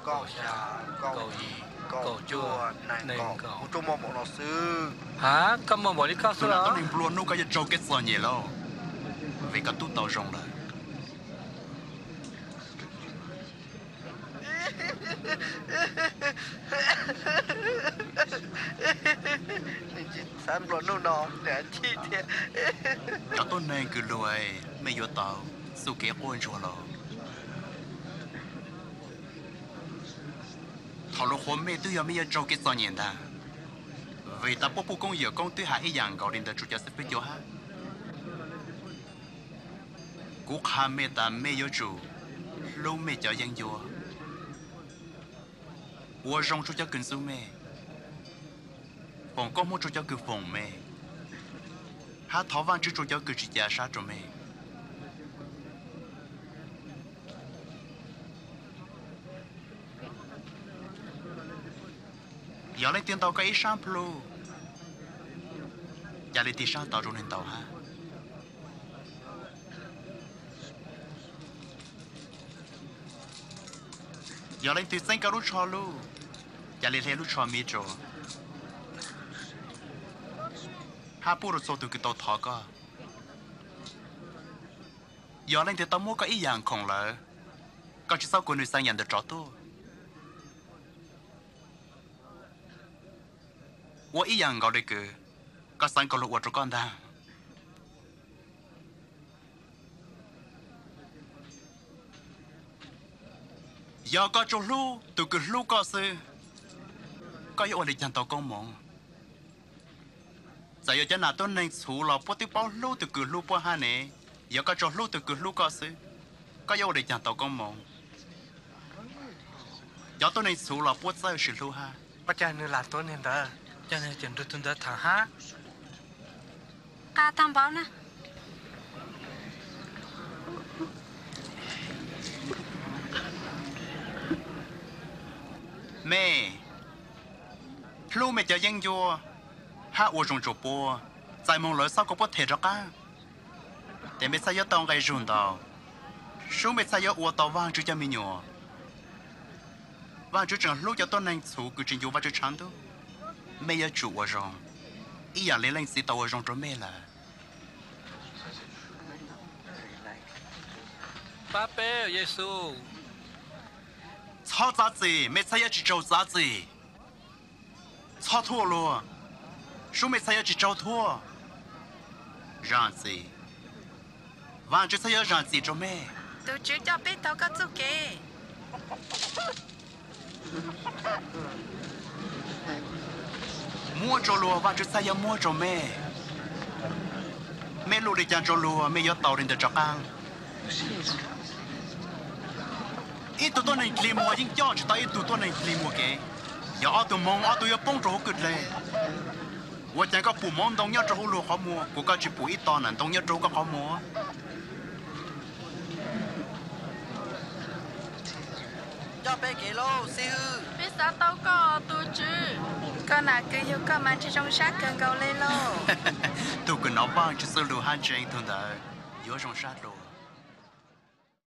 kaum xya, kaum yim, kaum cuaj, nees nkaum, kuv tsuas muaj npaum no xwb. Ha, koj muaj npaum li koj xwb los? Tus neeg nplua nuj, koj yuav raug kev txom nyem lauj, vim koj tub tau zoo lawm. Nws tsis xav nplua nuj no, nws thiaj tias, cov tuab neeg kws luag, mej yuav tau txuj kev quaj ntsuag los? Thaum luag qhuas mej twb yog mej yuav raug kev txom nyem ntag, vim tas puab puj koob yawm koob twb has ib yam nkaus li ntawd rua cov xib fwb cuab hab. Kuv qha mej tas mej yuav tsum hlub mej cov yeeb ncuab, ua zoo rua cov kws ntxub mej, foom koob moov rua cov kws foom mej, hab thov Vaajtswv rua cov kws tsi ca sab rua mej. Yog leej twg ntaus koj ib sab plhu, ca le tig sab tod rua nwg ntaus hab. Yog leej twg txeeb koj lub tsho lug, ca le hle lub tsho miv rua, hab pub rua txhua tug kws tau thov koj. Yog leej twg tau muab koj ib yam khoom lawm, koj tsi txhob kua nwg xaa yam ntawd rov tuaj. Ua ib yam nkaus le kws koj xaav kom luag ua rua koj ntag. Yog koj tsuas hlub tug kws hlub koj xwb, koj yuav ua le caag tau koob moov? Txawm yog cov nam tuab neeg txhuv los puab twb paub hlub tug kws hlub puab hab ne. Yog koj tsuas hlub tug kws hlub koj xwb, koj yuav ua le caag tau koob moov? Cov tuab neeg txhuv los puab txawj sis hlub hab. Ua cas nwg lam tuav nwg ntawd, coj nwg cim nrug tug ntawd tham hab. Qab taag npaum na. Mej hlub mej cov yeeb ncuab hab ua zoo rua puab, txais moog lawm txhob kua puab them rov qab, tes mej txhaj yuav tau nqe zug ntau, sub mej txhaj yuav ua tau Vaajtswv cov me nyuam. Vaajtswv tseem hlub cov tuab neeg txhuv kws tsi ncu Vaajtswv tshav ntuj. Mej yuav tsum ua zoo ib yam le Leej Txiv tau ua zoo rua mej lawm. Pab peb, Yexus. Txhob txav txim, mej txhaj yuav tsi raug txav txim. Txhob thuaj luag, sub mej txhaj yuav tsi raug thuaj. Zaam txim, Vaajtswv txhaj yuav zaam txim rua mej. Tug Tswv coj peb taug koj txuj kev. Muab rua luag, Vaajtswv txhaj yuav muab rua mej. Mej luj le caag rua luag, mej yuav tau le ntawd rov qab. Ib tug tuab neeg dlig muag yeej coj tsi tau ib tug tuab neeg dlig muag kev. Yog ob tug moog, ob tug yuav poob rua huv kwj dleg. Ua caag koj pum moov ntoo nyob rua huv luag qhov muag, kuas koj tsi pum ib to nam ntoo nyob rua huv koj qhov muag? Coj peb kev lauj xib hwb. Peb xav tau koj tug Tswv. Koj nam kws yug koj mas ntshai zoo sab kawg nkaus le lauj. Tug kws nov Vaajtswv txuj lug hab ntseeg tug ntawd yuav zoo sab dlua.